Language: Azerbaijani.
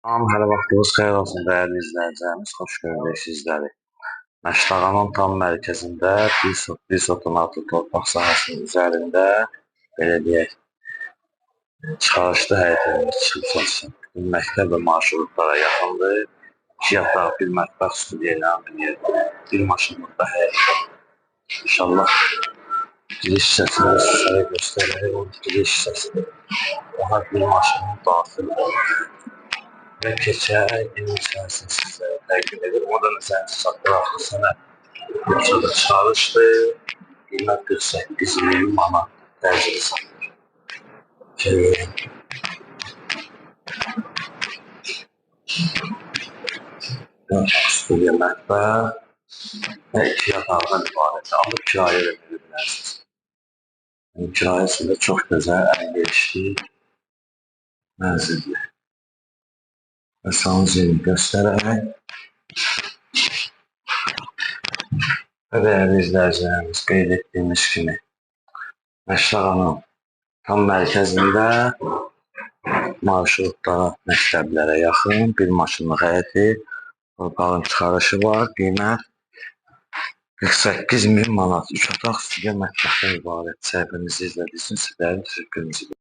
Salam, hər vaxtınız xeyir olsun dəyərli izləyicilərimiz. Xoş gördük sizləri. Məşdağanın tam mərkəzində bir sotun artıq torpaq sahəsinin üzərində belə deyək, çıxarışlı həyət evimiz çıxıb satışa. Bütün məktəb və marşrutlara yaxındır. İki yataq, bir mətbəx, studiya ilə bir yer, bir maşınlıqda həyət var. İnşallah giriş hissəsini sizlərə göstərərək, o giriş hissəsini daha bir maşının daxil olur. Və keçək evin içərisini sizlərə təqdim edir. O da nəzərinizi çatdıraq ki, sənə yoxsa çıxarışdır. Qiymət 48 min manat təcili satılır. Studiya mətbəx və iki yataqdan ibarət. Alıb kirayə də verə bilərsiniz. Yəni, kirayəsi də çox gözəl, əlverişli mənzildir. Və sanuzelini göstərərək və dəyərli izləyicilərimiz, qeyd etdiyimiz kimi Məşdağanın tam mərkəzində marşrutlara, məktəblərə yaxın bir maşınlıq həyəti, torpağın çıxarışı var. Qiymət 48 min manat. 3 otaq studiya mətbəxdən ibarət. Səhifəmizi izlədiyiniz üçün sizlərin təşəkkürümüzü.